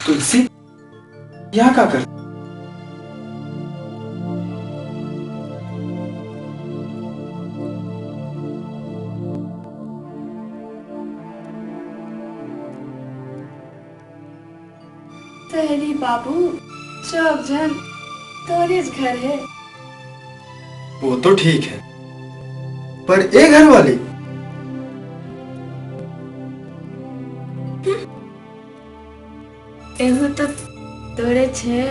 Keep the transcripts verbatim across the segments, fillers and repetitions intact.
तुलसी, यहाँ का कर? सहेली बाबू, सब झन तोरेच घर हे। वो तो ठीक है, पर ए घर वाली? एहू तो तोरेच हे।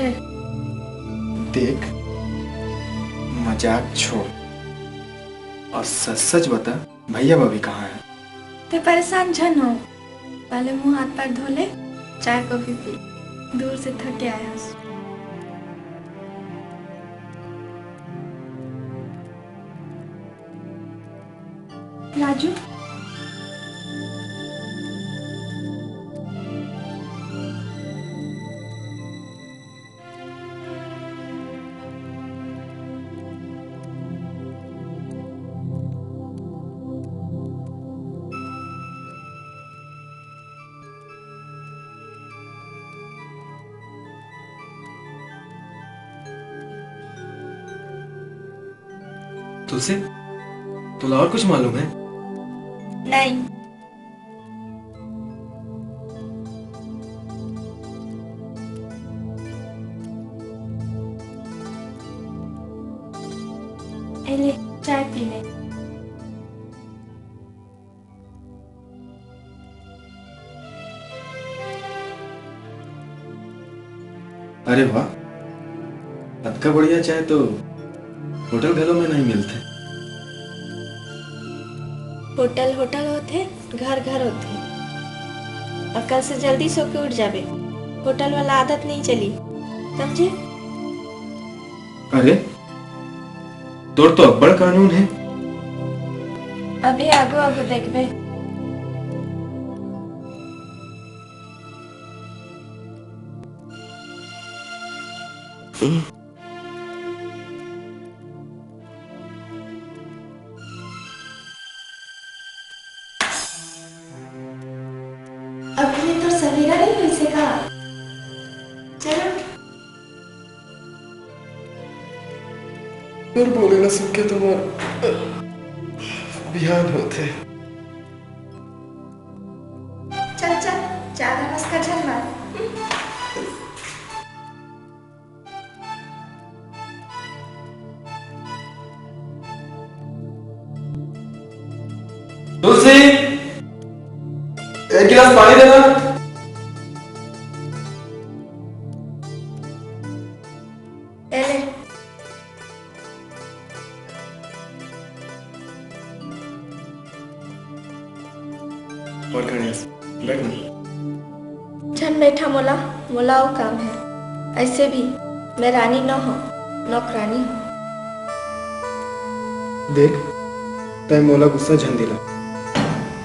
देख, मजाक छोड़ और सच सच बता, भैया भाभी कहाँ है? ते परेशान झन हो, पहले मुंह हाथ पैर धो ले, चाय कॉफी पी, दूर से थके आए हस। राजू, तुलसी, तोला और कुछ मालूम है? नहीं। ए ले, चाय पी ले। अरे वाह, अतका बढ़िया चाय तो होटल घलो में नहीं मिलथे। होटल होटल होथे, घर घर होथे। और कल से जल्दी सो के उठ जाबे, होटल वाला आदत नहीं चली, समझे? अरे, तोर तो अब्बड़ कानून है। अभी आगू आगू देखबे। अभी तो सवेरा नहीं होइसे का? चलो। तोर बोले ला सुन के तो मोर बिहान होथे। चल, चल, ज्यादा मस्का झन मार। तुलसी, एक गिलास पानी देना। ए ले। और खड़े हस, बैठ ना। झन बैठा मोला, मोला अउ काम है। ऐसे भी मैं रानी न हो, नौकरानी हो। देख, तै मोला गुस्सा झन दिला।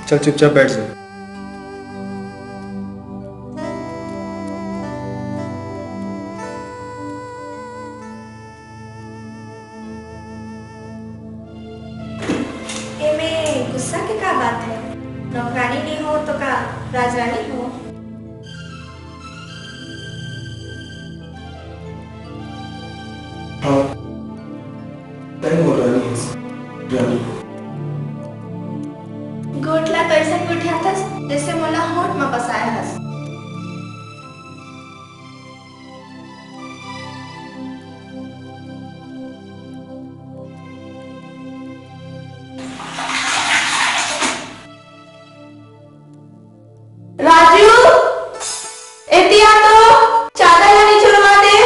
चल चुपचाप बैठ जा। एमे गुस्सा के का बात है? नौकरानी नहीं हो तो का राजरानी हो? हाँ, तै मोर रानी हस, रानी। गोठ ला तो ऐसा गोठियाथस, जैसे मोला होठ में बसाए हस। राजू, एती आ तो, चादर ला निचुड़वा दे।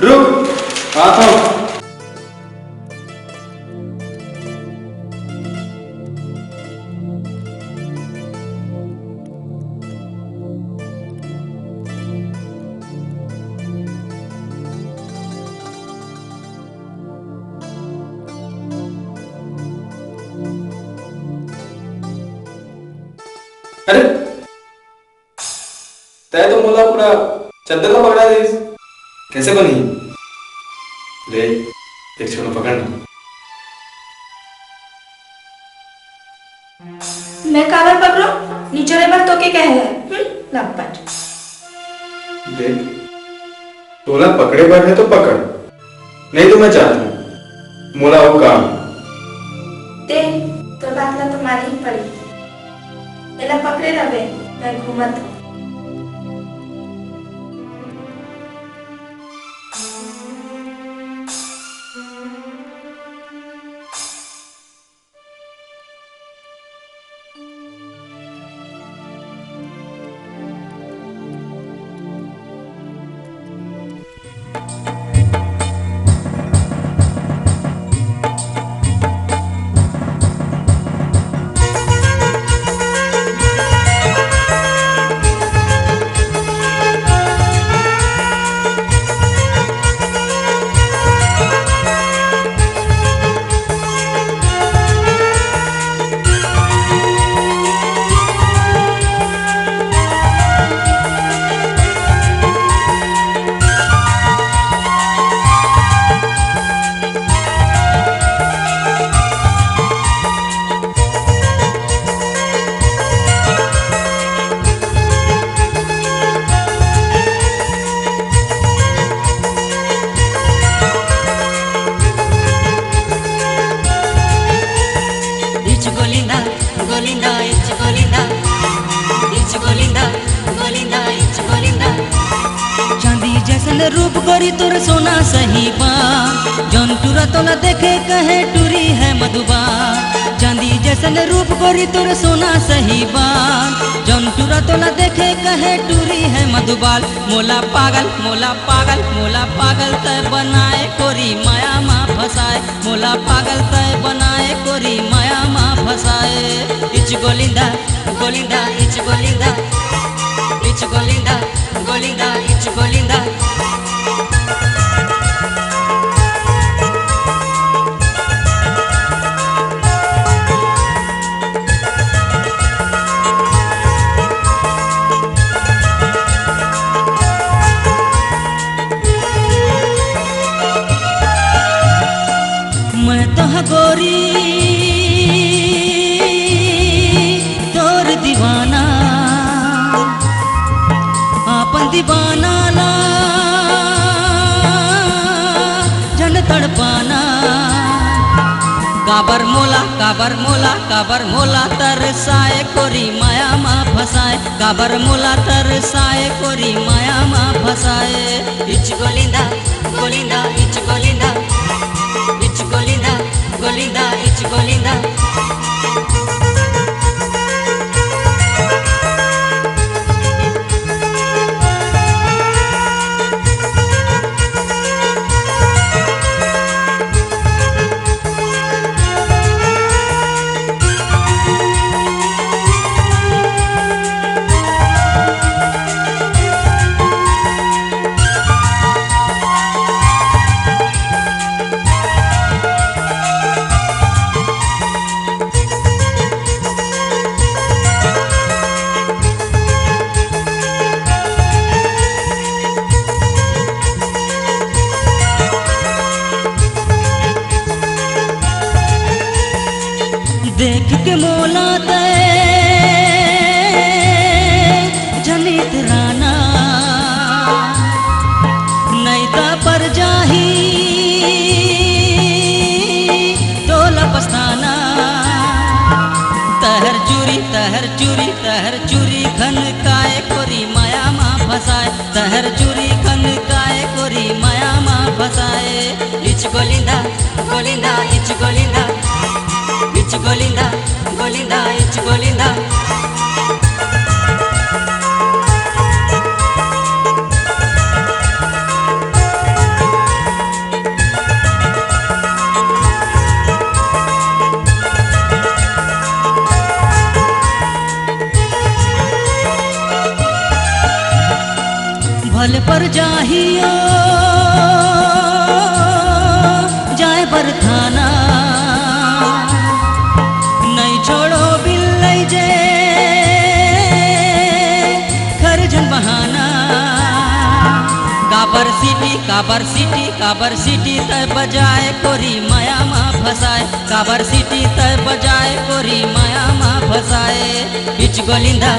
रुक, आता हूँ। अरे, तै तो मोला पूरा चद्दर ला पकड़ा दिस। कैसे बनी? ले, एक छोरा पकड़ ना। मैं काबर पकड़ो? निचोरे बर तोके कहे हे, हम्म, लंपट। देख, तोला पकड़े बर हे तो पकड़, नहीं तो मैं जात हूँ, मोला अउ काम। ते, तोर बात ला तो माने ही पड़ी। एला पकड़े रहे, मैं घूमत हूँ। इच गोलिंदा, गोलिंदा, इच गोलिंदा, इच गोलिंदा, गोलिंदा, इच गोलिंदा। चांदी जैसन रूप गोरी तोर सोना सही बा, जौन टूरा तोला देखे कहे टूरी है मधुबा। चांदी जैसन रूप गोरी तोर सोना सही बा, जौन टूरा तोला देखे कहे टूरी है मधुबाल। मोला पागल, मोला पागल, मोला पागल तै बनाए कोरी माया मा फसाए। मोला पागल तै बनाए कोरी माया मा फसाए। इच गोलिंदा, गोलिंदा, इच गोलिंदा, इच गोलिंदा, गोलिंदा, इच गोलिंदा। मैं तो ह गोरी तोर दीवाना, आपन दीवाना ला जन तड़पाना। काबर मोला, काबर मोला, काबर मोला तरसाए कोरी माया मा फसाए। काबर मोला तरसाए कोरी माया मा फसाए। इच गोलिंदा, गोलिंदा, इच गोलिंदा, इच गोलिंदा, गोलिंदा, इच गोलिंदा। देख के मोला तै जनित राना, नैता पर जाही तोला पछताना। तहर चूरी, तहर चूरी, तहर चूरी खन काय कोरी माया मा फसाए। तहर चूरी खन काय कोरी माया मा फसाए। इच गोलिंदा, गोलिंदा, इच गोलिंदा, इच गोलिंदा, गोलिंदा, इच गोलिंदा। भल पर जाहियो जाए बर थाना, नहीं छोड़ो बिल्लई जे खरजन बहाना। का काबर सीटी, काबर सीटी, काबर सीटी तय बजाए कोरी माया मा फसाए। काबर सीटी तय बजाए कोरी माया मा फसाए। इच गोलिंदा,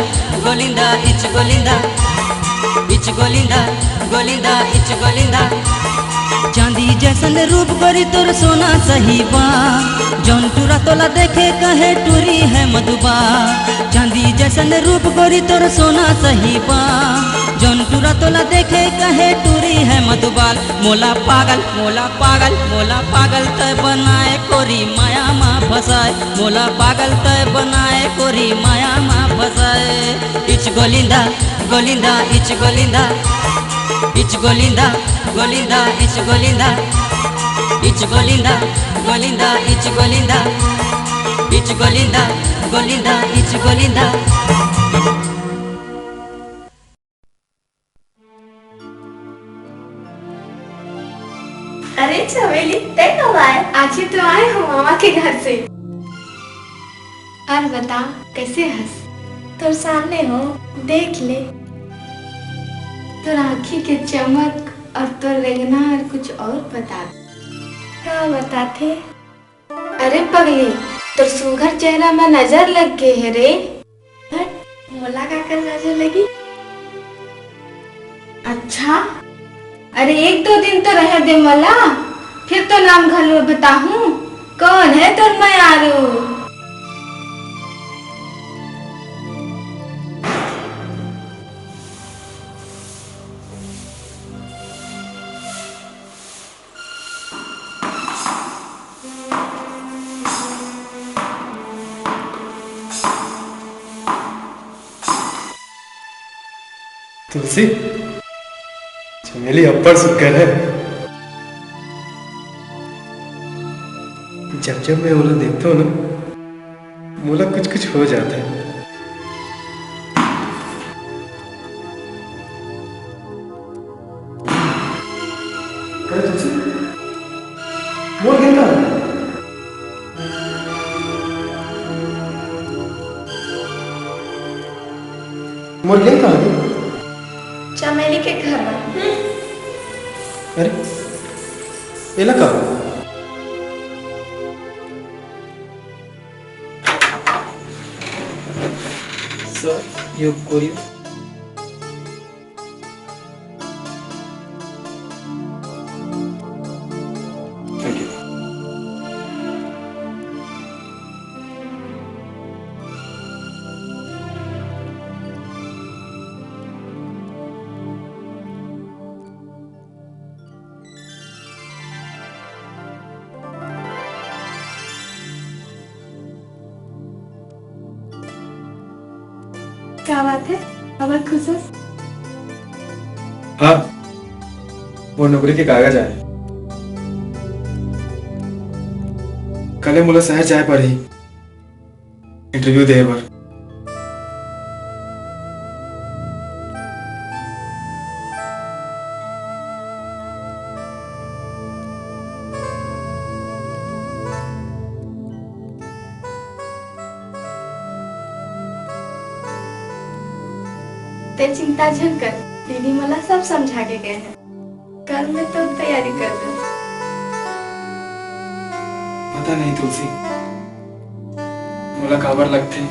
गोलिंदा, इच गोलिंदा, इच गोलिंदा, गोलिंदा, इच गोलिंदा। चांदी जैसन रूप गोरी तोर सोना सही बा। जौन टूरा तोला देखे कहे टूरी है मधुबा। चांदी जैसन रूप गोरी तोर सोना सही बा। जौन टूरा तोला देखे कहे टूरी है मधुबाल। मोला पागल, मोला पागल, मोला पागल तय बनाए कोरी माया मा फसाए। मोला पागल तय बनाए कोरी माया मा फसाए। इच गोलिंदा, गोलिंदा, इच गोलिंदा, इच गोलिंदा, गोलिंदा, इच गोलिंदा, इच गोलिंदा, गोलिंदा, इच गोलिंदा, इच गोलिंदा, गोलिंदा, इच गोलिंदा। अरे चमेली, तै कब आए? आज ही तो आए हूँ मामा के घर से। और बता, कैसे हस? तोर सामने हो, देख ले। तोर आँखी के चमक और तोर रेंगना और कुछ और बता। का बताथे? अरे पगली, तोर सुघर चेहरा में नजर लग गे हे रे। हट, मोला काकर नजर लगी? अच्छा, अरे एक दो दिन तो रहे दे मोला, फिर तो नाम घलो बताहूँ। कौन है तोर मयारू? तुलसी, चमेली अब्बड़ सुग्घर है। जब जब मैं ओला देखता हूँ ना, मोला कुछ कुछ हो जाता है। अरे तुलसी, मोर गेंद कहाँ है? मोर गेंद कहाँ है? चमेली के घर में। हम्म। अरे, एला का? Sir, you courier। Thank you। का बात है? काबर खुश हस? हाँ, मोर नौकरी के कागज आए। कले मोला शहर जाए पड़ही। Interview दे बर। ते चिंता झन कर, दीदी मोला सब समझा के गए हैं। कल मैं तो तैयारी कर दूँ। पता नहीं तुलसी, मोला काबर लगथे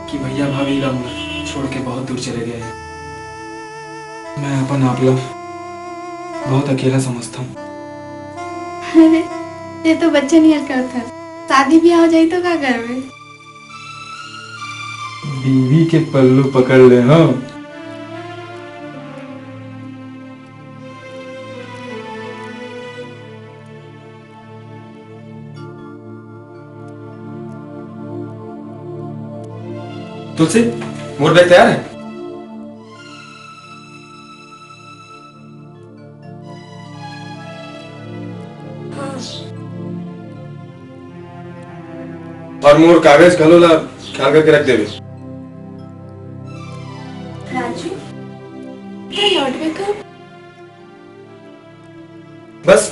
कि भैया भाभी ला मोला छोड़ के बहुत दूर चले गए हैं। मैं अपन आप ला बहुत अकेला समझता हूँ। अरे, ये तो बच्चे नियर करत हस। शादी ब्याह हो जाई तो का करबे? बीवी के पल्लू पकड़ ले, हाँ। तुलसी, मोर बैग तैयार है? हाँ। और मोर कागज घलो ला ख्याल करके रख देबे। राजू, तैं लौटबे कब? बस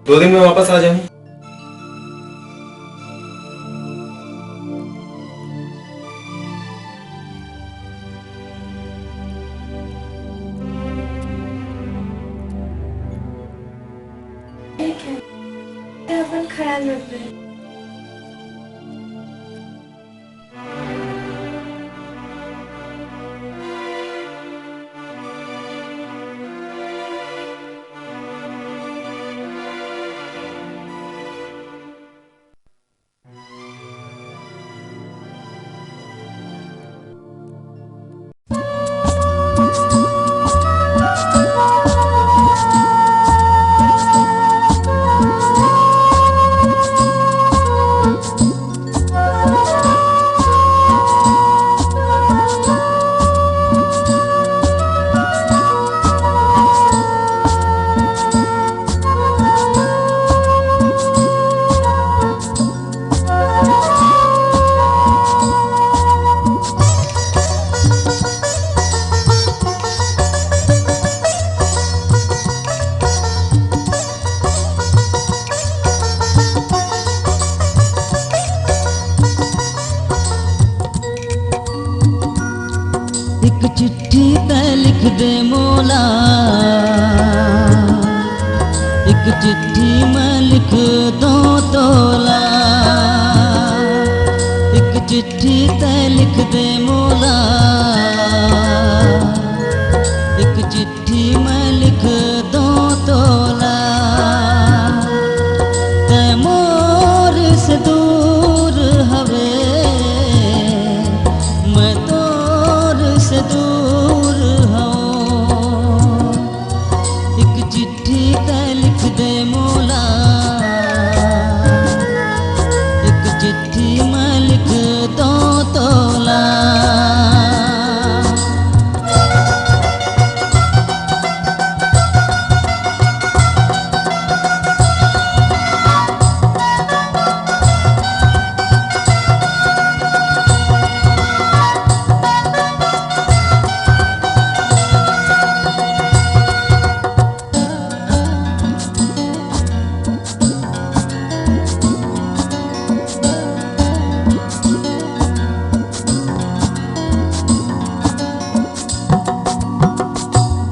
दो दिन में वापस आ जाऊंगा। एक चिट्ठी तैं लिख दे मोला, एक चिट्ठी मैं लिख दूं तोला। एक चिट्ठी तैं लिख दे मोला, एक चिट्ठी मैं लिख दूं तोला। तैं मोर से दूर हवे, मैं तोर से दूर हूँ। एक चिट्ठी तैं लिख दे मोला, एक चिट्ठी मैं लिख दूं तोला।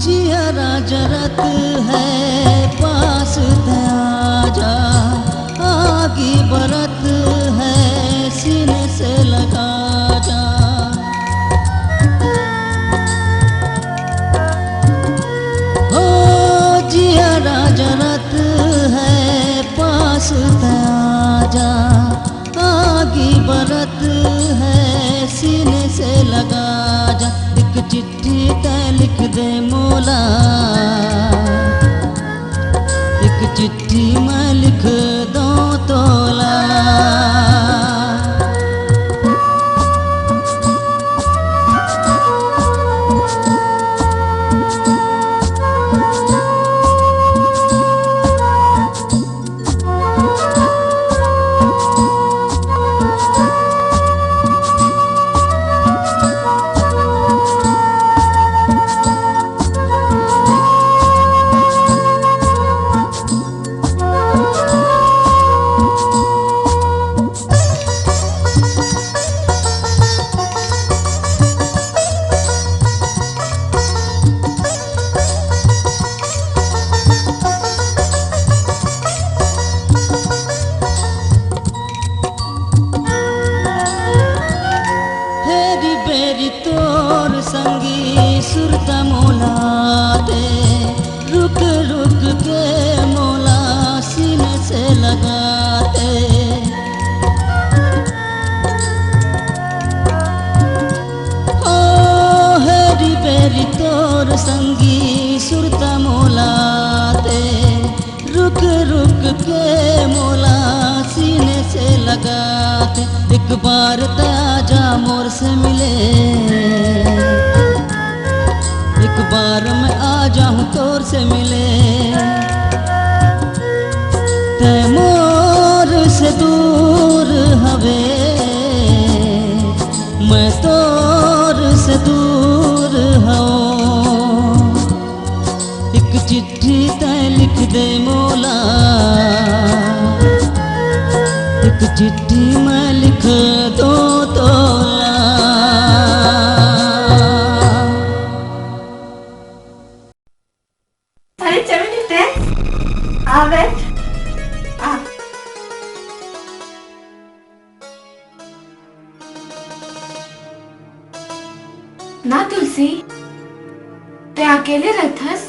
जियरा जरत है पास तैं आजा, आगी बरत है सीने से लगा जा। हो जियरा जरत है पास तैं आजा, आगी बरत है सीने से लगा जा। एक चिट्ठी तैं लिख दे मोला, एक चिट्ठी मैं लिख दूं तोला। हेरी बेरी तोर संगी सुरता मोला दे, रुक रुक के मोला सीने से लगा दे। ओ हेरी बेरी तोर संगी सुरता मोला दे, रुक रुक के मोला सीने से लगा दे। एक बार तैं आजा मोर से मिले, एक बार मैं आ जाऊं तोर से मिले। तैं मोर से दूर हवे, मैं तोर से दूर हूँ। एक चिट्ठी तैं लिख दे मोला, एक चिट्ठी मैं लिख दूं तोला। अरे चमेली, तैं आ, बैठ, आ। ना तुलसी, तैं अकेले रहथस?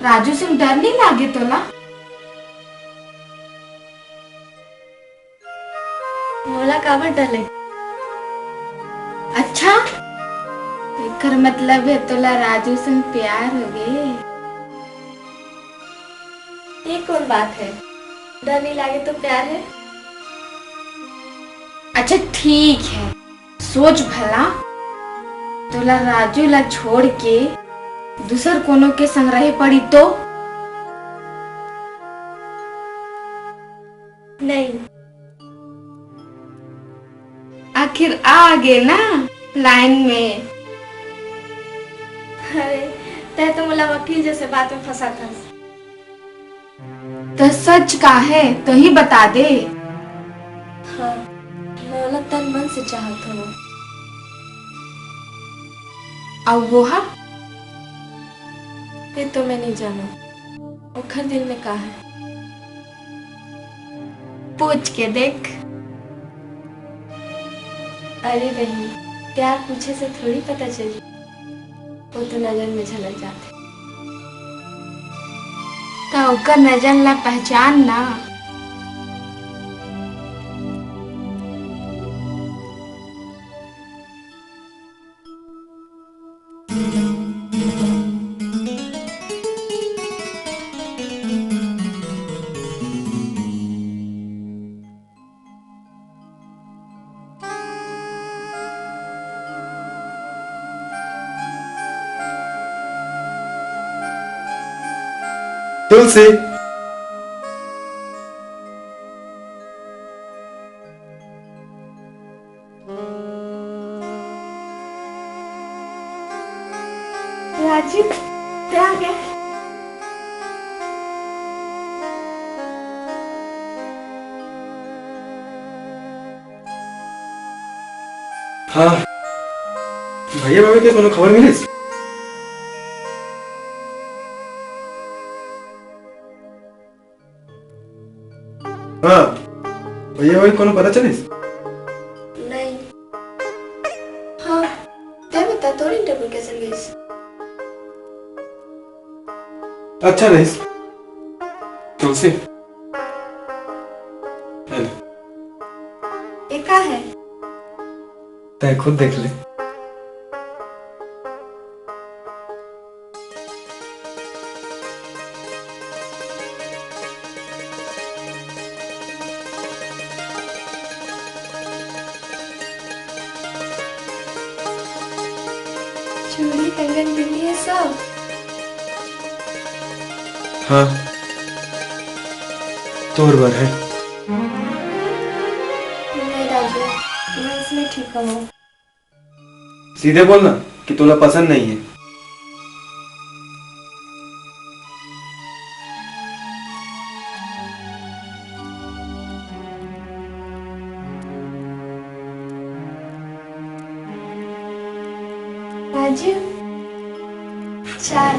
राजू सिंह डर नहीं लागे तोला? मोला काबर डर लगे? अच्छा, एकर मतलब है तोला राजू संग प्यार हो गए। ये कौन बात है? डर नहीं लागे तो प्यार है। अच्छा ठीक है, सोच भला, तोला राजू ला छोड़ के दूसर कोनो के संग रहे पड़ी तो? नहीं। आखिर आ गे ना लाइन में। अरे, तै तो मोला वकील जैसे बात में फंसाथस। तो सच का है, तो ही बता दे। हाँ, मैं ओला तन मन से चाहत हूँ। अउ वो हा? ये तो मैं नहीं जाना। ओखर दिल में का है? पूछ के देख। अरे बहिनी, प्यार पूछे से थोड़ी पता चली, वो तो नजर में झलक जाथे। त ओकर नजर ला पहचान ना। तुलसी। राजू, तै आ गया। हाँ, भैया भाभी के कोनो खबर मिलिस? हाँ, भैया भाभी कोनो पता चलिस? नहीं। हाँ, तै बता, तोर इंटरव्यू कैसे गइस? अच्छा रहिस। तुलसी, ये ले। ये का है? तै खुद देख ले। चूड़ी, कंगन, बिंदी है सब। हाँ, तोर बर है। नहीं राजू, मैं इसमें ठीक हूँ। सीधे बोलना कि तोला पसंद नहीं है। राजू, चाय।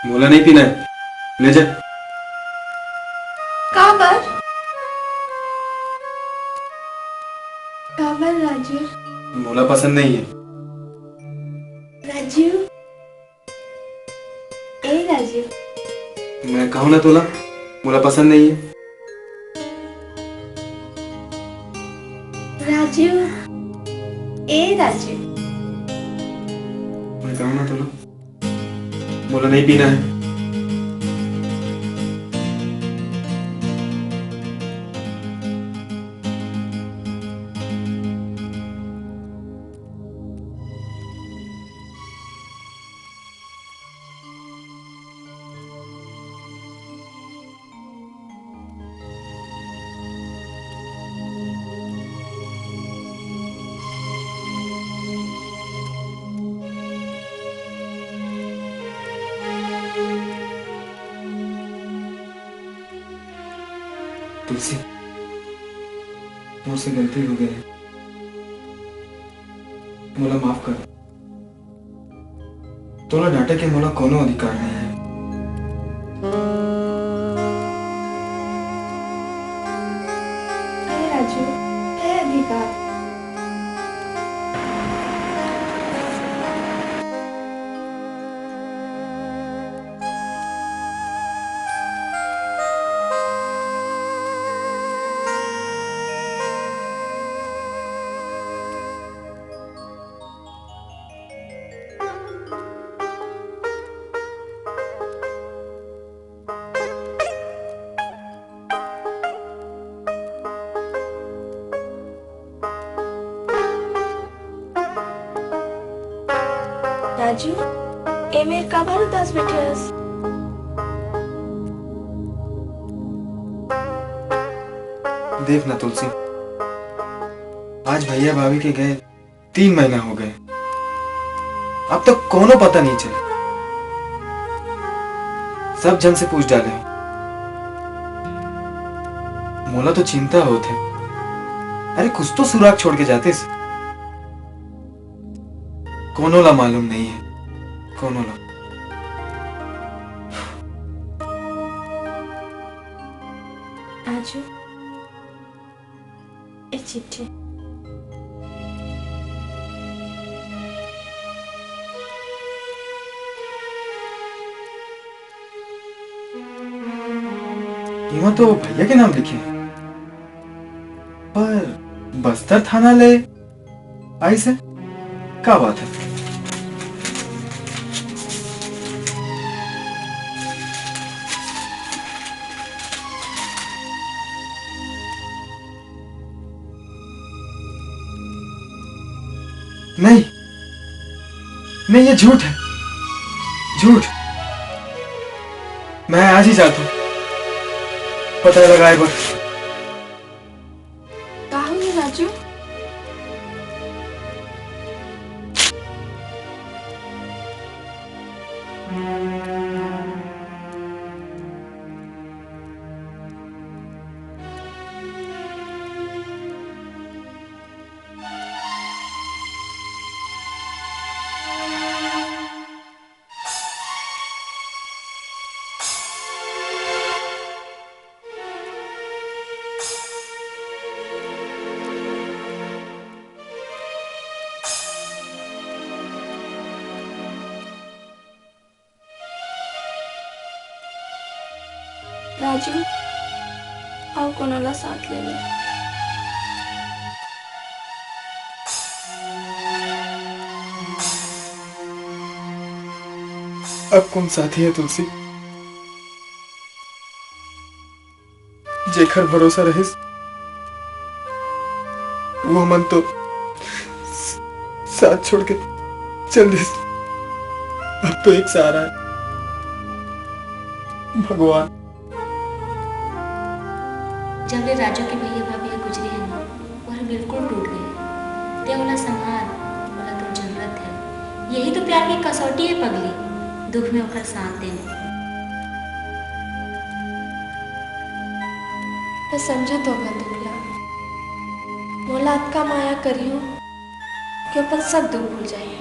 मोला नहीं पीना है, ले जा। काबर? काबर राजू? मोला पसंद नहीं है। राजू, ए राजू। मैं कहूँ ना तोला, मोला पसंद नहीं है। राजू, ए राजू। मैं कहूँ ना तोला, मोला नहीं पीना है। तुलसी, मोर से गलती हो गई है, मोला माफ कर। तोला डांटे के मोला कोनो अधिकार नहीं है। हे राजू, हे अधिकार। राजू, ए मेर काबर उदास बैठे हस? देख ना तुलसी, आज भैया भाभी के गए तीन महीना हो गए, अब तक कोनो पता नहीं चले। सब झन से पूछ डाले हंव। मोला तो चिंता होत हे। अरे, कुछ तो सुराग छोड़ के जातिस। कोनो ला मालूम नहीं हे, कोनो ला। राजू, ए चिट्ठी। एमा तो भैया के नाम लिखे हे, पर बस्तर थाना ले आइस हे, का बात हे? नहीं, नहीं, ये झूठ हे, झूठ। मैं आज ही जाता हूँ पता लगाए बर। का होगे राजू? राजू, अउ कोनो ला साथ ले ले। अब कोन साथी हे तुलसी? जेकर भरोसा रहिस, वो मन तो स-, साथ छोड़ के चल दिस। अब तो एक सहारा हे, भगवान। जब ले राजू के भैया भाभी ह गुजरे हे ना, वो बिल्कुल टूट गे। ते ओला संभाल, ओला तोर जरूरत हे। यही तो प्यार के कसौटी हे पगली, दुख में ओकर साथ देना। मैं समझत हों ओकर दुख ला। मोला अतका माया करिहूं कि अपन सब दुख भूल जाही।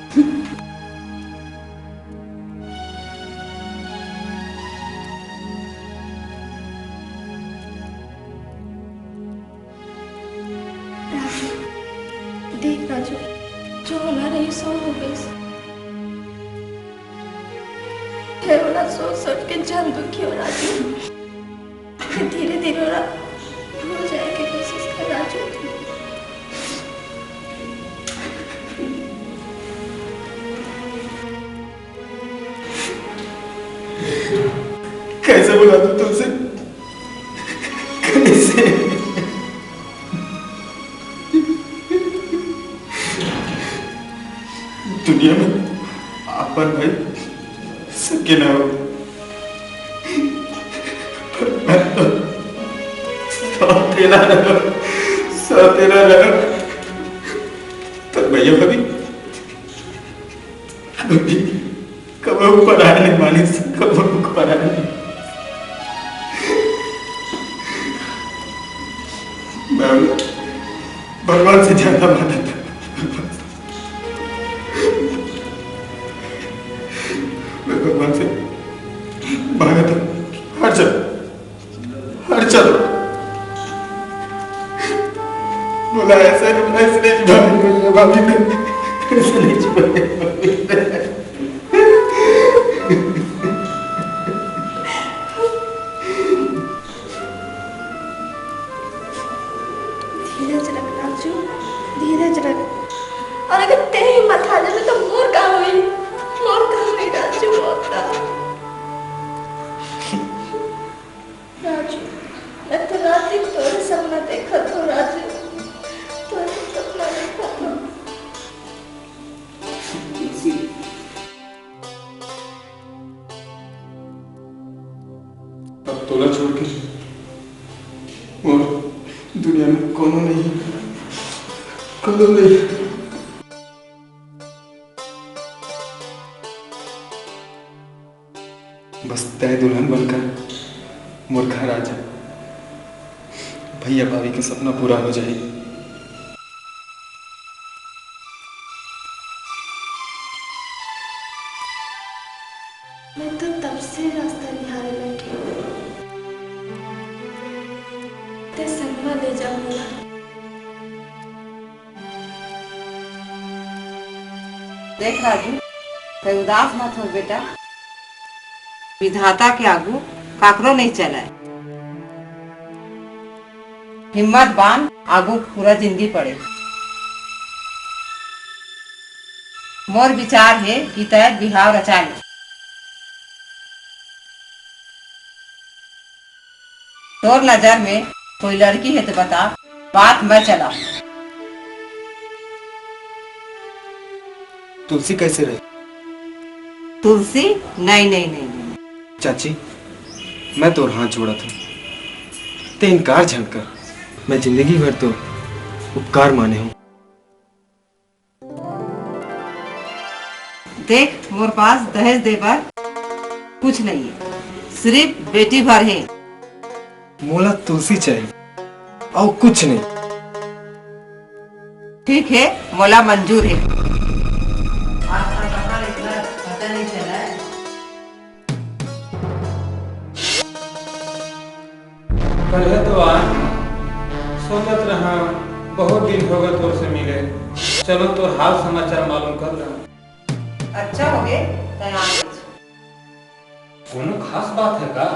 राजू, देख राजू, जो होना रहिस सो हो गइस। हे ओला सोच सोच के जान दुखी हो राजू। धीरे धीरे ओला भूल जाए के कोशिश कर राजू। कैसे भुला दूं तुलसी? कैसे? दुनिया में अपन भाई सगे ना हो, पर मैं तो सौतेला रहा, सौतेला रहा। तो भैया भाभी, अभी कबहूँ पराया नहीं मानिस, कबहूँ पराया नहीं। मैं भगवान से ज्यादा मानता हूँ। मैं भगवान से मांगता हूँ, हर जगह हर चलो। बोला ऐसे, ऐसे नहीं छुपाएंगे भैया, भाभी ने ऐसे नहीं छुपाएंगे। धीरज रख राजू, धीरज रख। और अगर ते हिम्मत हार जाबे तो मोर का होई? मोर का होई राजू, मोर का? राजू, मैं तो रात दिन तोरे सपना देखत हूँ राजू, तोरे सपना देखत हूँ। तुलसी, अब तोला छोड़ के मोर दुनिया में कोनो नहीं, कोनो नहीं। बस तैं दुल्हन बनकर मोर घर आ जा, भैया भाभी के सपना पूरा हो जाही। मैं तो तब से रास्ता निहारे बैठे हूँ, तैं संग मा ले जा मोला। देख राजू, तैं उदास मत हो बेटा, विधाता के आगू काकरो नहीं चलय। हिम्मत बांध, आगू पूरा जिंदगी पड़े। मोर विचार हे कि तैं बिहाव रचा ले। तोर नजर में कोई लड़की हे तो बता, बात मैं चला। तुलसी कैसे रहे? तुलसी? नहीं, नहीं, नहीं, नहीं। चाची, मैं तोर हाथ जोड़त हूँ, ते इनकार झन कर। मैं जिंदगी भर तोर उपकार माने हूँ। देख, मोर पास दहेज दे बर कुछ नहीं है, सिर्फ बेटी भर है। मोला तुलसी चाहिए, अउ कुछ नहीं। ठीक है, मोला मंजूर है। आजकल कहाँ इतना पता नहीं चला है। कल्हे तो आ, सोचत रहा, बहुत दिन हो गए तोर से मिले। चलो, तोर हाल समाचार मालूम कर ला। अच्छा हो गए, तैं आ गए। कोनो खास बात है का?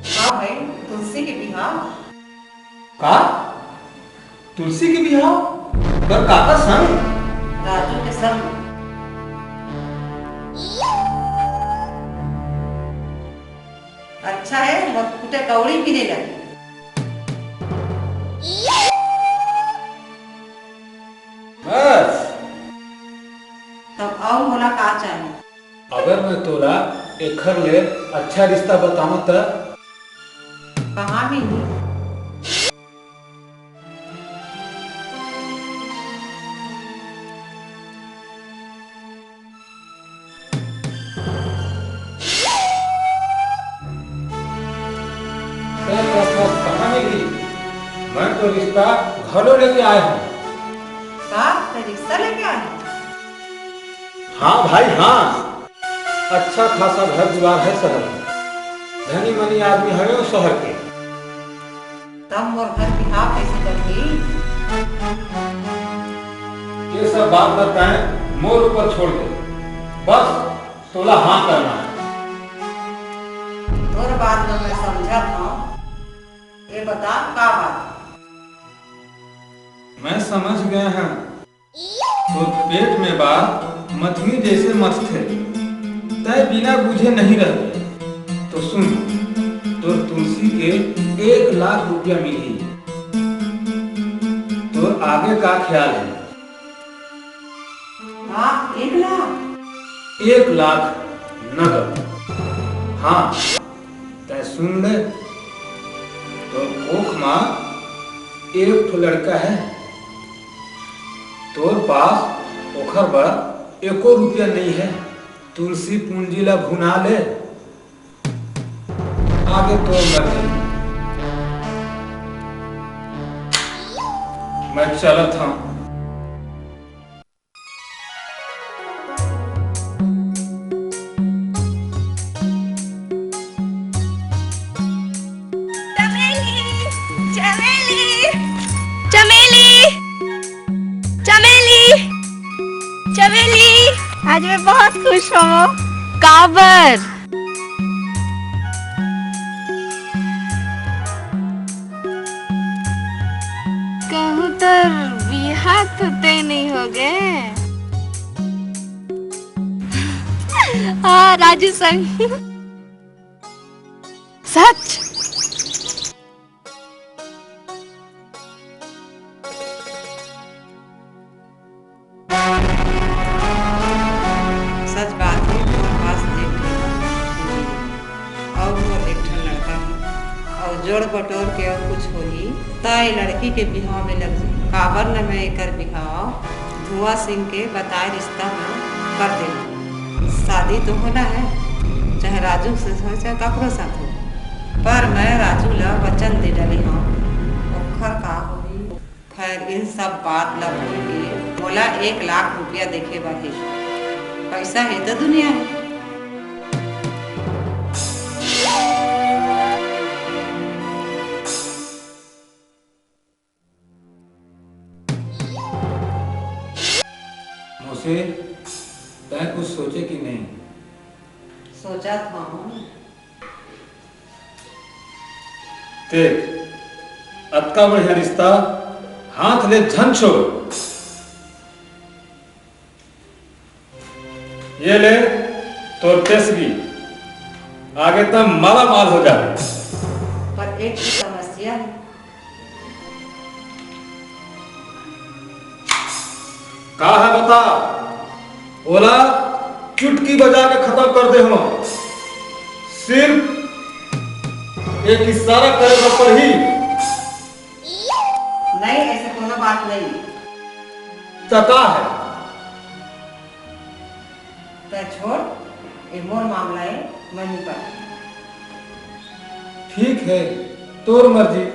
हाँ भाई, तुलसी के बिहाव। का? तुलसी के बिहाव? तोर काका संग? राजू के संग। अच्छा है, मोर खुटे कौड़ी भी नहीं लगे। बस। तब अउ मोला का चाहिए? अगर मैं तोला एखर ले अच्छा रिश्ता बताऊं त? कहाँ मिलही? तैं कथस कहाँ मिलही? मैं तो रिश्ता घलो लेके आए हूँ। का? तैं पैसा लेके आए? हाँ भाई, हाँ। अच्छा खासा घर दुआर है शहर में। धनी मनी आदमी हवे शहर के। तब मोर घर बिहाव कैसे करही? ये सब बात बताएं, मोर ऊपर छोड़ दे। बस तोला हाँ करना है। तोर बात में मैं समझत हूँ। ये बता, का बात? मैं समझ गया हूँ। तोर पेट में बात मथनी जैसे मथथे, तय बिना बुझे नहीं रहते। तो सुन, तोर तुलसी के एक लाख रुपया मिली। तोर आगे का ख्याल है? हाँ, एक लाख? एक लाख नगद। हाँ, तै सुन ले, तोर कोख मा एक ठो लड़का है, तोर पास ओखर बर एको रुपया नहीं है। तुलसी पूंजी ला भुना ले, आगे तोर मर्जी। मैं चलत हूँ। चमेली, चमेली, चमेली, चमेली, चमेली। आज मैं बहुत खुश हूँ। काबर? कहूँ तोर बिहा तो तय नहीं हो गए। हाँ, राजू संग। सच? सच बात है, मोर पास एक ठन अउ मोर एक ठन लड़का है, अउ जोड़ बटोर के अउ कुछ होही, त ए लड़की के बिहाव में लग जाही। काबर न मैं एकर बिहाव धुआं सिंह के बताए रिश्ता में कर देहूँ। शादी तो होना है, चाहे राजू से हो, चाहे ककरो साथ हो, पर मैं राजू ला वचन दे डाले हूँ, ओखर का होही। खैर, इन सब बात ला भूल के मोला एक लाख रुपया देखे बर हे। पैसा हे तो दुनिया हे। मौसी, तैं कुछ सोचे कि नहीं? सोचत हूँ। देख, अतका बढ़िया रिश्ता हाथ ले झन छोड़। ये ले तोर पेशगी, आगे त माला माल हो जाबे। पर एक ठो समस्या है। का है बता? ओला चुटकी बजा के खत्म कर दे हो। सिर्फ एक इशारा करे बर पड़ही। नहीं, ऐसे कोनो बात नहीं। त का है? तै छोड़, ए मोर मामला है, मैं नहीं कर। ठीक है, तोर मर्जी।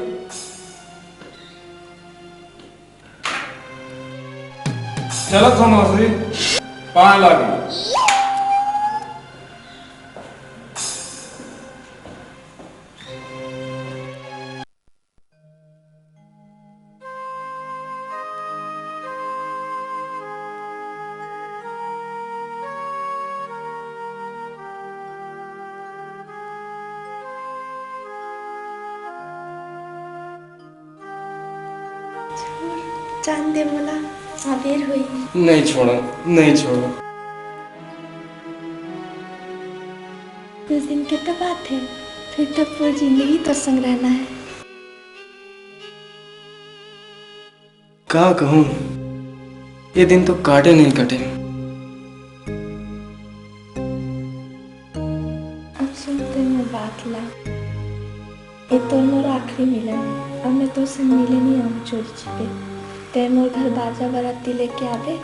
चलत हो मौसी, पाए लागी। छोड़, जान दे मोला, सबेर होई। नहीं छोड़ो, नहीं छोड़ो। कुछ दिन के तो बात है, फिर तो पूरी जिंदगी तो संग रहना है। का कहूँ, ये दिन तो काटे नहीं कटे। अब सुन तैं मोर बात ला। ए तोर मोर आखिरी मिलन। अब मैं तोर संग मिले नहीं आऊँ चोरी छिपे। तैं मोर घर बाजा बराती लेके आबे।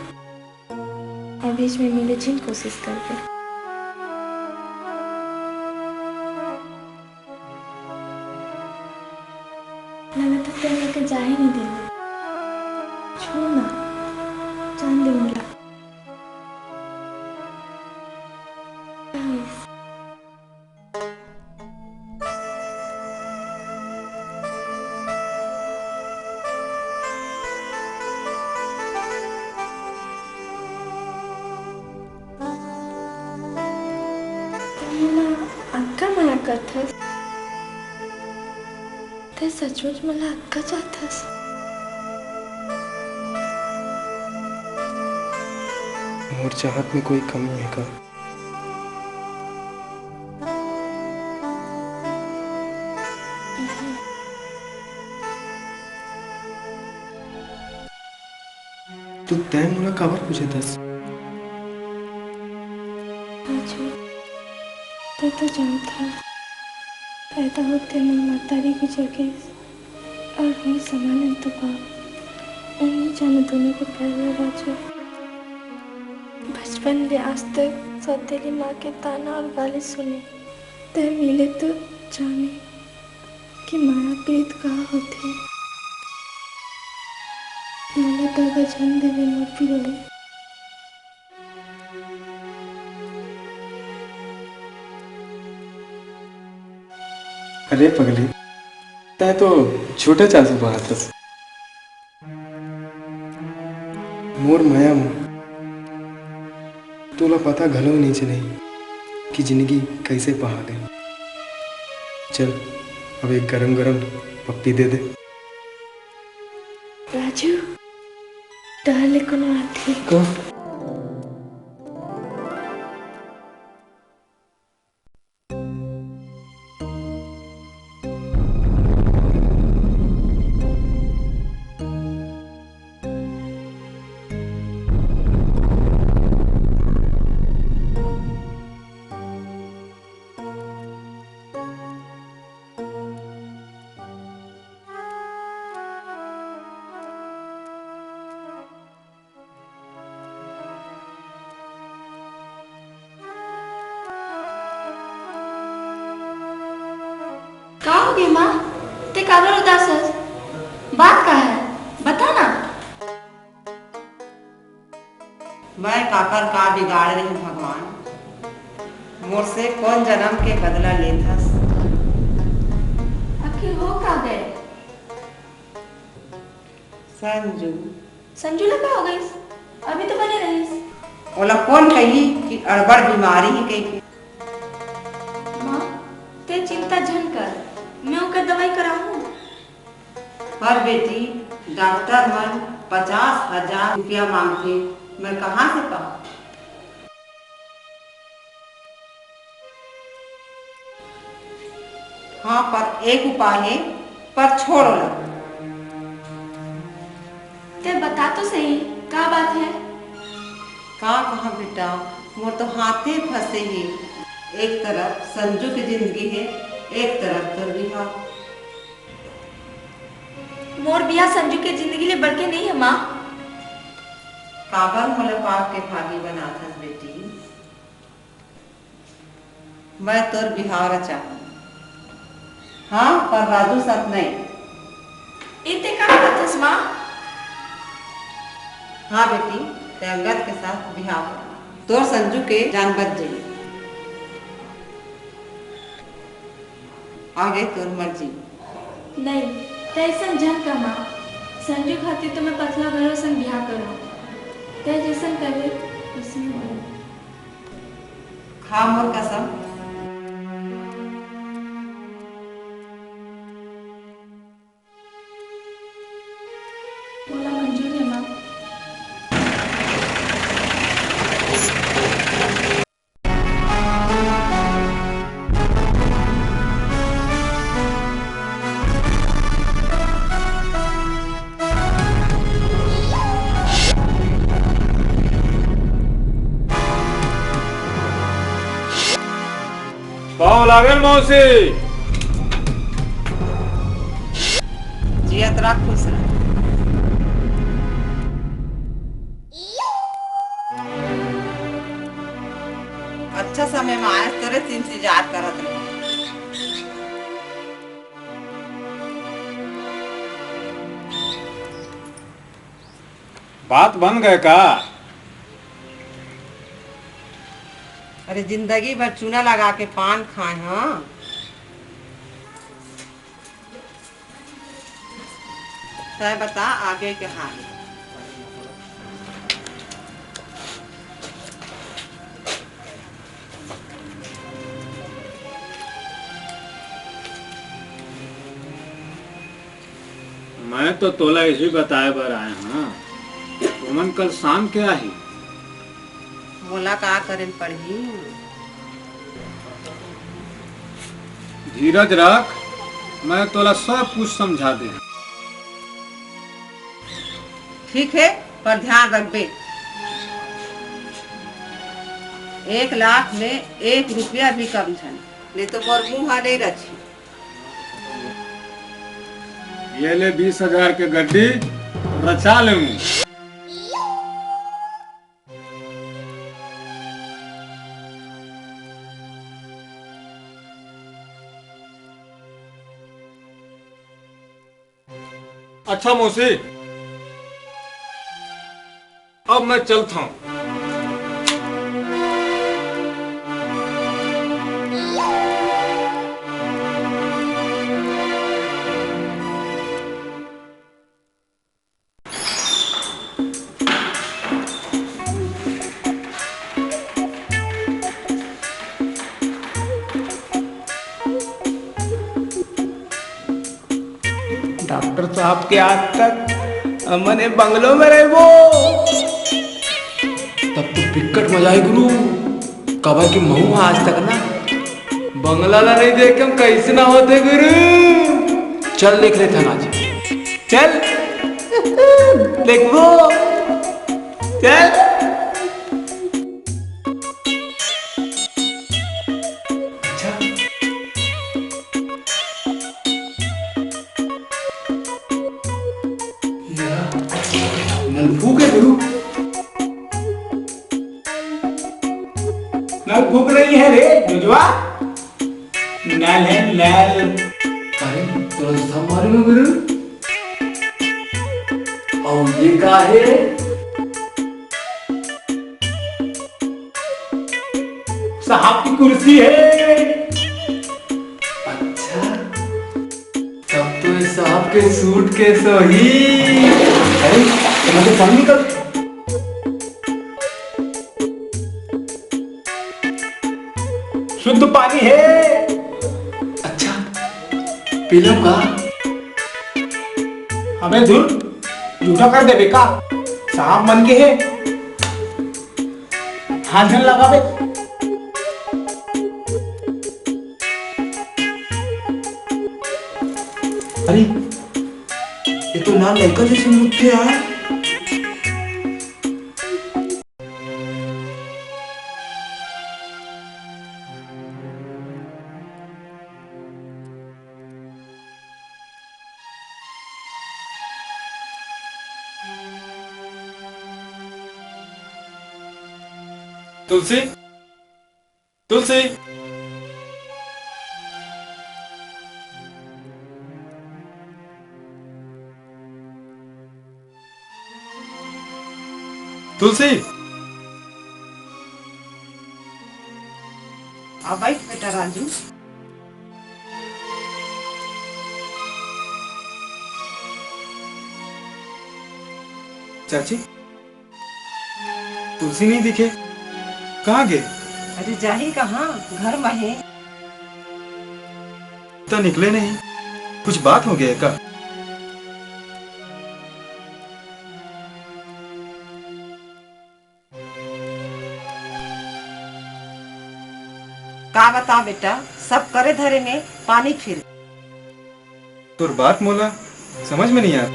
अउ बीच में मिले झिन कोशिश करबे। लगत है तैं मोके जाही नहीं देना। छोड़ ना। कथस, तैं सचमुच मोला अतका चाहथस? मोर चाहत में कोई कमी हे का? तो तैं मोला काबर पूछत हस? राजू, तैं तो जानथस, पैदा होते मोर महतारी गुजर गईस, अउ मोर समाने तो बाप। मैं नइ जानंव दूनों के प्यार ला राजू। बचपन ले आज तक सौतेली माँ के ताना अउ गाली सुने, तैं मिले तो जाने कि मया प्रीत का होथे। मोला दगा झन देवे मोर पिरोही। अरे पगली, तैं तो झूठेच आंसू बहाथस। मोर मया म तोला पता घलो नइ चलही कि जिंदगी कइसे पहा गे। चल, अब एक गरम-गरम पप्पी दे दे। राजू, डहर ले कोनो आथे। का? का होगे माँ? तैं काबर उदास हस? बात का हे? बता ना। मैं काकर का बिगाड़े रहेंव भगवान? मोर से कोन जनम के बदला लेथस? आखिर हो का गे? संजू। संजू ला का हो गइस? अभी तो बने रहिस। ओला कोन कही कि अड़बड़ बीमारी हे कहिके? माँ, तैं चिंता झन कर, मैं ओकर दवाई कराहूँ। पर बेटी, डॉक्टर मन पचास हजार रुपया मांगथे, मैं कहाँ से पाऊँ? हाँ, पर एक उपाय हे, पर छोड़ ओला। तैं बता तो सही, का बात हे? का कहाँ बेटा, मोर तो हाथे फंसे हे। एक तरफ संजू के जिंदगी हे, एक तरफ तोर बिहाव। मोर बिहाव संजू के जिंदगी ले बढ़के नइ हे माँ। काबर मोला पाप के भागी बनाथस बेटी? मैं तोर बिहाव ला चाहूँ। हाँ, पर राजू साथ नहीं। ए तैं का बात हस माँ? हाँ बेटी, तैं अंगद के साथ बिहाव कर। तोर संजू के जान बच जाही। आगे तोर मर्जी। नहीं, तैं अइसन झन कह माँ। संजू खातिर तो मैं पथला घलो संग बिहाव करहूँ। तैं जइसन कहे, वइसन होही। खा मोर कसम। मोला मंजूर हे माँ। पाँव लागेल मौसी। जियत रह, खुश रह। अच्छा समय में आयस, तोरे से इंतजार करत रहे। बात बन गए का? अरे, जिंदगी भर चूना लगा के पान खाए हन। तैं बता आगे के हाल। मैं तो तोला यही बताए बर आए हंव, ओमन कल शाम के आही। मोला का करे ल पड़ही? धीरज रख, मैं तोला सब कुछ समझा दे। ठीक हे, पर ध्यान रखबे, एक लाख में एक रुपया भी कम झन, नहीं तो मोर मुंह नहीं रची। ये ले बीस हजार के गड्डी, रचा ले मुंह। अच्छा मौसी, अब मैं चलत हंव। डॉक्टर साहब के आज तक हमन ए बंगलो में रहबो। तब तो बिकट मजा आही गुरु, काबर कि महूं आज तक ना बंगला ला नहीं देखे हंव, कइसे ना होथे गुरु। चल देख लेथन आज। चल। देखबो। चल। अच्छा। नल फूके गुरु। नल फूक रही है रे जुजवा। नल है नल। अरे, तुरंत थम मारे ना गुरु। और ये का है? साहब की कुर्सी है। अच्छा, तब तो ये साहब के सूट के सही। अरे, ये तो पानी निकल। शुद्ध पानी है। अच्छा, पी लो का? अबे धुर, झूठा कर देबे का? साहब मन के है। हाथ झन लगाबे। अरे, ये तो लाल लड़का जैसे मूर्ति है यार। तुलसी, तुलसी, तुलसी। आ बैठ बेटा राजू। चाची, तुलसी नहीं दिखे, कहाँ गे? अरे जाही कहाँ, घर में है। तो निकले नहीं, कुछ बात हो गया का? का बता बेटा, सब करे धरे में पानी फिर। तोर बात मोला समझ में नहीं आत।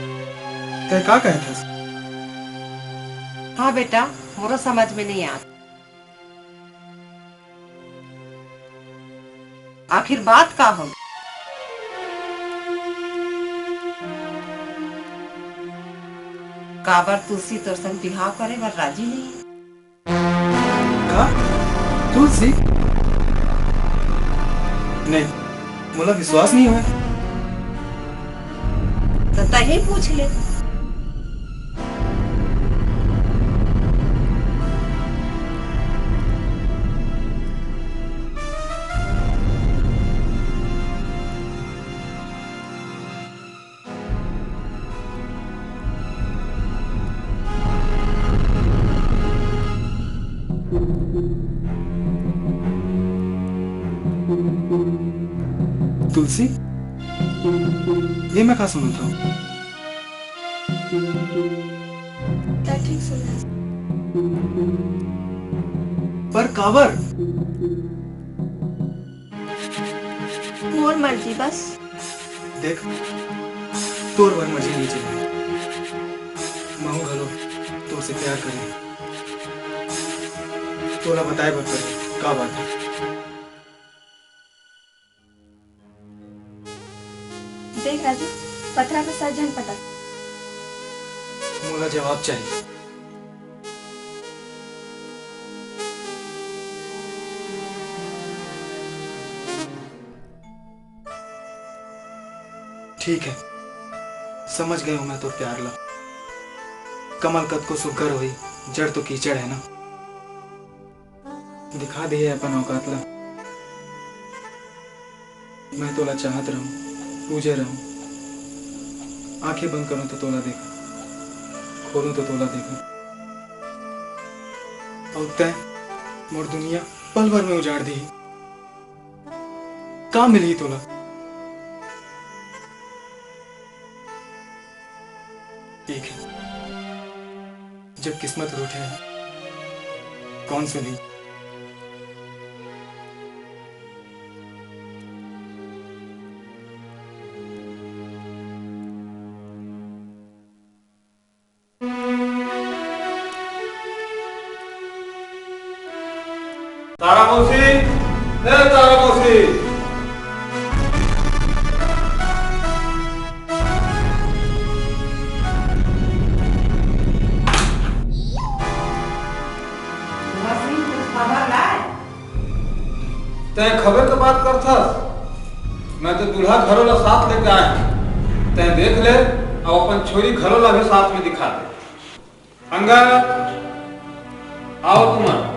तै का कहत हस? हाँ बेटा, मोरो समझ में नहीं आत। आखिर बात का हो? काबर तुलसी तोर संग बिहाव करे बर राजी नहीं? का? तुलसी? नहीं, मोला विश्वास नहीं होय। त तहीं पूछ ले। तुलसी, ये मैं का सुनत हंव? त ठीक सुनस। पर काबर? मोर मर्जी बस। देख, तोर बर मर्जी नइ चले। महूं घलो तोर से प्यार करेंव। तोला बताए बर परे, का बात हे? देख राजू, पथरा के सर झन पटक। मोला जवाब चाहिए। ठीक है, समझ गए हूं मैं तोर प्यार ला। कमल कतको सुग्घर होही, जड़ तो कीचड़ है ना। दिखा दे हे अपन औकात ला। मैं तोला चाहत रहूं, पूजे रहूं। आंखें बंद करूं तो तोला देखूं, खोलूं तो तोला देखूं। अउ तैं मोर दुनिया पल भर में उजाड़ दिही। का मिलही तोला? ठीक है, जब किस्मत रूठे हे, कौन सुनी? तारा मौसी, ए तारा मौसी। मौसी, कुछ खबर लाए? तैं खबर के बात करथस? मैं तो दूल्हा घरो ला साथ लेके आए हूँ। तैं देख ले, अउ अपन छोरी घरो ला भी साथ में दिखा दे। संगत, आओ तुमन।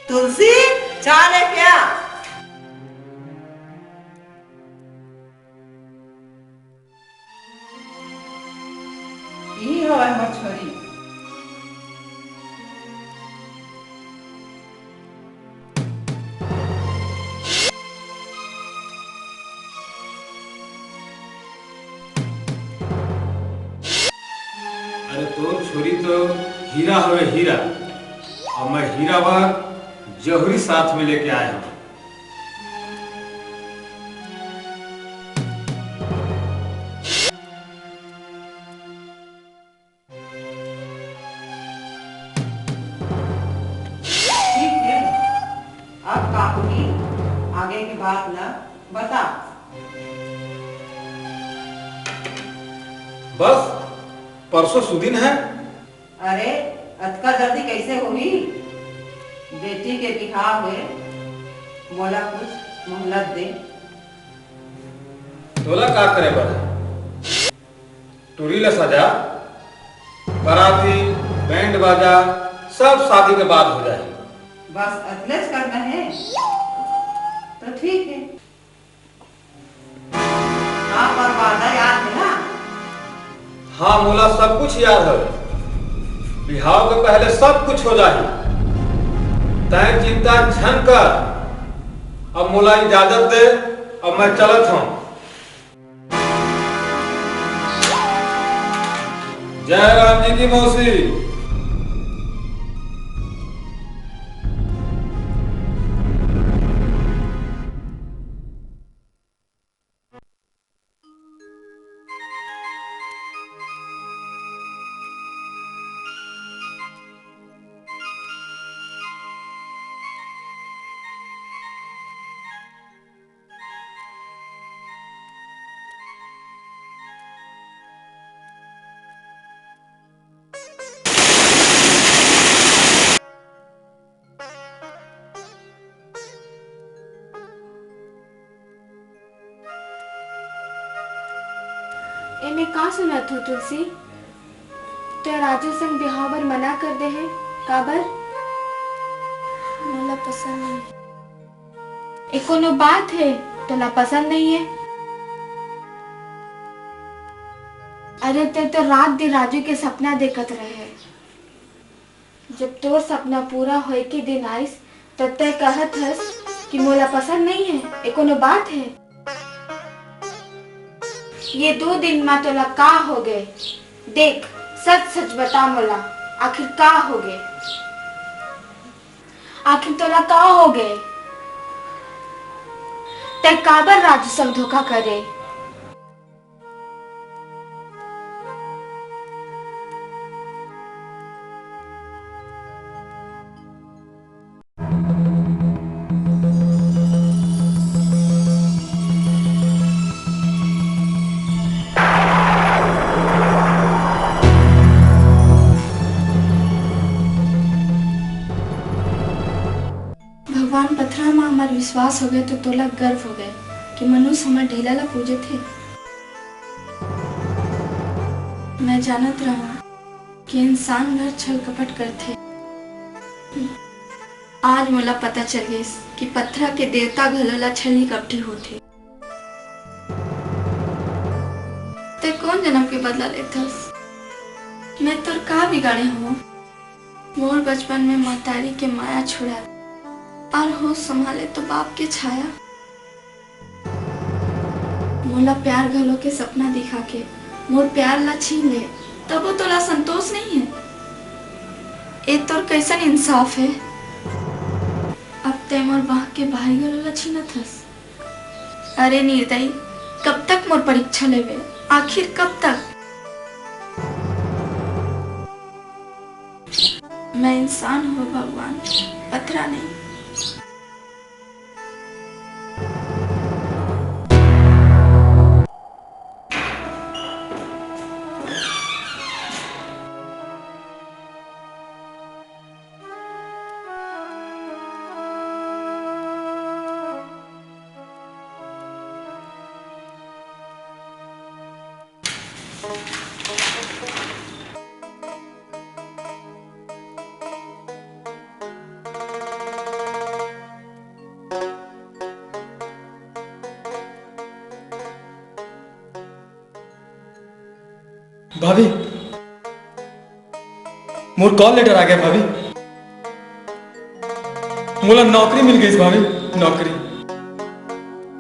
तुलसी, चाय लेके आ। इही हवय मोर छोरी। अरे, तोर छोरी तो हीरा हवे, हीरा। अउ मैं हीरा बर जहुरी साथ में लेके आए हंव। ठीक है, अब का होही, आगे के बात ला बता। बस, परसों सुदिन है। अरे, अतका जल्दी कैसे होही? बेटी के बिहाव हे, मोला कुछ मोहलत दे। तोला का करे बर हे? टुरी ला सजा, बराती, बैंड बाजा, सब शादी के बाद हो जाही। बस अतलेच करना हे, तो ठीक हे। हाँ, पर वादा याद हे ना? हाँ, मोला सब कुछ याद हे। बिहाव के पहले सब कुछ हो जाही। तैं चिंता झन कर। अब मोला इजाजत दे, अब मैं चलत हंव। जय राम जी की मौसी। का सुनत हो तुलसी? तैं राजू संग बिहाव बर मना कर दे हे, काबर? मोला पसंद नहीं हे। ए कोनो बात हे, तोला पसंद नहीं हे? अरे, तैं तो रात दिन राजू के सपना देखत रहे। जब तोर सपना पूरा होए के दिन आइस, तब तैं कहत हस कि मोला पसंद नहीं हे। ए कोनो बात हे? ये दो दिन मा तोला का हो गए? देख, सच सच बता मोला, आखिर का हो गए? आखिर तोला का हो गए? तैं काबर राजू संग धोखा करे? भगवान, पथरा म हमर विश्वास हो गए तो तोला गर्व हो गए कि मनुष्य हमर ढेला ला पूजथे। मैं जानत रहूं कि इंसान भर छल कपट करथे। आज मोला पता चल गइस कि पथरा के देवता घलो ला छली कपटी होथे। तैं कोन जनम के बदला लेथस? मैं तोर का बिगाड़े हवं? मोर बचपन में महतारी के माया छुड़ा और होश संभाले तो बाप के छाया। मोला प्यार घलो के सपना दिखा के मोर प्यार ला छीन ले, तबो तोला संतोष नहीं हे? ए तोर कैसन इंसाफ हे? अब तैं मोर बांह के बाही घलो ला छीनत हस। अरे निर्दयी, कब तक मोर परीक्षा लेबे? आखिर कब तक? मैं इंसान हवं भगवान, पथरा नहीं। भाभी, मोर कॉल लेटर आ गया भाभी। मोला नौकरी मिल गई भाभी, नौकरी।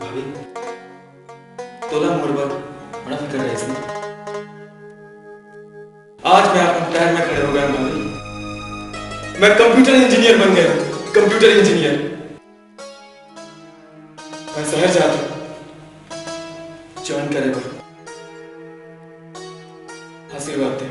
भाभी, तोला मोर बर बड़ा फिकर रहिस ना। आज मैं अपन पैर में खड़े हो गया भाभी। मैं कंप्यूटर इंजीनियर बन गया, कंप्यूटर इंजीनियर। मैं शहर जात हूँ ज्वाइन करे बर। आशीर्वाद दे।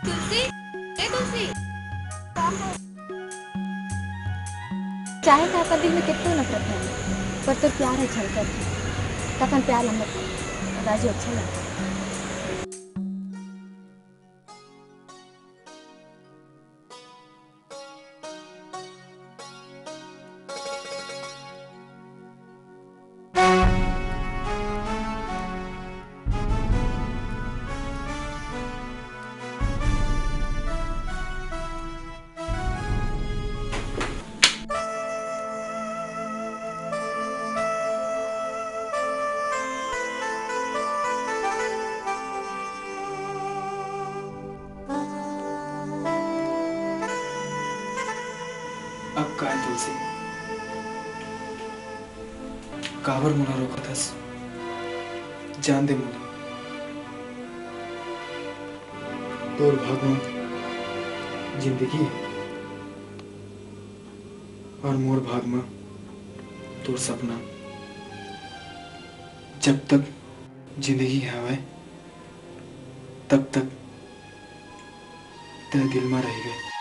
तुलसी, ए तुलसी। चाहे त अपन दिल में कितनो नफरत है, पर तोर प्यार है झलकत। त अपन प्यार ला मत, राजू अच्छा लगा। अब काय तुलसी, काबर मोला रोकत हस? जान दे मोला। तोर भाग म जिंदगी हे अउ मोर भाग म तोर सपना। जब तक जिंदगी हवय, तब तक तैं दिल म रहिबे।